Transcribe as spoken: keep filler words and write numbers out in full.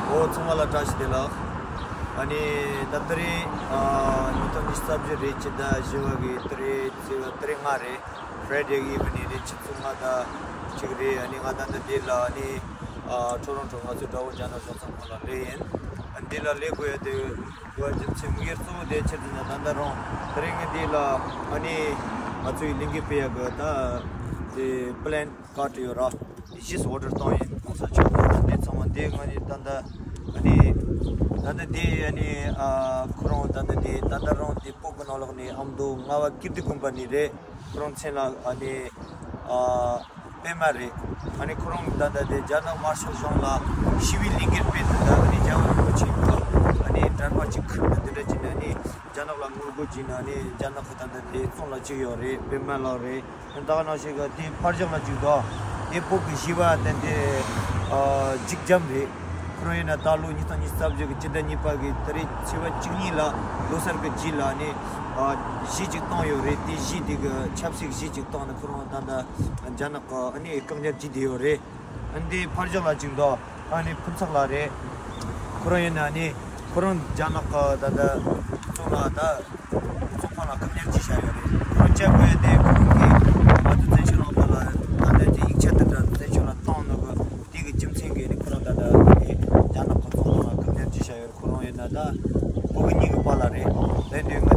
འོ་ཚང་མ་ལ་བཀྲ་ཤིས་བདེ་ལེགས། ཨ་ནི་ད་ལྟ་རེད། ཨ་ཉིས་སྟོང་ཉི་ཤུ་རྩ་བཞི་རེད། སྤྱི་ཟླ་བཞི་པ་གི་ཏ་རིག་ཚེས་པ་ཏ་རིག་ལྔ་རེད། Friday evening རེད། ཆུ་ཚོད་ལྔ་དང་གཅིག་རེད། ཨ་ནི་ང་ད་ལྟ་འདི་ལ་ཨ་ནི་ཨ་ཊོ་རོན་ཊོ་ང་ཚོའི་དགྲ་བོ་རྒྱ་ནག་གཞུང་ཚབ་ཁང་ལ་སླེབས་ཡིན། ཨ་འདི་ལ་སླེབས་དགོས་ཡ་དེ་གོ་རྒྱུ་མཚན་དམིགས་ཡུལ་གཙོ་བོ་དེ་ཆི་ཟེར་ན། ད་ལྟ་རང་ཏ་རིག་ལྔ་འདི་ལ་ཨ་ནི་ང་ཚོའི་ལས་འགུལ་སྤེལ་ཡ་གི་ད་དེ་པི་ལན་ཀ་ཊི་ཡོད་ར། གཞིས་ཨོ་ཌར་བཏང་ཡིན། གོང་ས་མཆོག་གིས་འདི་ཚང་མ་འདི་ང་ནི་ད་ལྟ་ཨ་ནི་ད་ལྟ་འདི་ཨ་ནི་ཨ་ཁོ་རང་ད་ལྟ་འདི་ད་ལྟ་རང་འདི་བོད་ཀྱི་ནང་ལོགས་ནས་ཨ་མདོ་རྔ་བ་ཀིརྟི་དགོན་པ་ནས་རེད། ཁོ་རང་མཚན་ལ་ཨ་ནི་ཨ་པད་མ་རེད། ཨ་ནི་ཁོ་རང་ད་ལྟ་འདི་རྒྱ་ནག་དམར་ཤོག་གཞུང་ལ་ཞི་བའི་ལས་འགུལ་སྤེལ་དུས་ད་ཨ་ནི་རྒྱལ་བ་རིན་པོ་ཆེ་གི་ཨ་ནི་འདྲ་པར་ཅིག་ཁུར་ནས་འདི་འདྲ་བྱས་ནས་ཨ་ནི་རྒྱ་ནག་ལ་ངོ་རྒོལ་བྱས་ནས་ཨ་ནི་རྒྱ་ནག་གི་ད་ལྟ་དེ་བཙོན་ལ་བཅུག་ཡོད་རེད། པད་མ་ལགས་རེད། ད་ག་ནང་བཞིན་གི་དེའི་ཕར་ཕྱོགས་ལ་གཅིག་དང་། དེ་བོད་ཀྱི་གཞིས་པ་དེ་འདི་ཨ་འཇིགས་རྒྱམ་རེད། ཁོ་རང་ཡིན་ན་ད་ལོ་ཉིས་སྟོང་ཉི་ཤུ་རྩ་བཞི་གི་སྤྱི་ཟླ་གཉིས་པ་གི་ཏ་རིག་ཚེས་པ་བཅུ་གཉིས་ལ་ལོ་གསར་གི་རྗེས་ལ་ནི་ཨ་གཞས་གཅིག་བཏང་ཡོད་རེད། དེ་གཞས་དེ་གི་ཆབ་སྲིད་གཞས་གཅིག་བཏང་ནས་ཁོ་རང་ད་ལྟ་རྒྱ་ནག་གི་ཨ་ནི་བཀག་ཉར་བྱས་བསྡད་ཡོད་རེད། ཨ་འདི་ཕར་ཕྱོགས་ལ་གཅིག་དང་། ཨ་ནི་ཕུན་ཚོགས་ལགས་རེད། ཁོ་རང་ཡིན་ན་ནི་ཁོ་རང་རྒྱ་ནག་གི་ད་ལྟ་བཙོན་ལ་ད་བཙོན་ཁང་ལ་བཀག་ཉར་བྱས་བཞག་ཡོད་རེད། ཁོ་རང་བཅར་དགོས་ཡ་དེ་ཁོ་རང་གིས་ང་ཚོ་བཙན་བྱོལ་ནང་ལ་ད་ལྟ་དེ་ཡིག་ཆ་དེ་འདྲ་བཙན་བྱོལ་ལ་བཏང་ནོ་གི་དེ་གི་རྒྱུ་མཚན་གྱིས་ནི་ཁོ་རང་ད་ལྟ་ནི་རྒྱ་ནག་གི་བཙོན་ཁང་ལ་བཀག་ཉར་བྱས་བཞག་ཡོད་རེད། ཁོ་རང་ཡིན་ན་ད་བོད་གི་གཉིས་ཀྱི་བར་ལ་རེད། དེ་འདྲའི་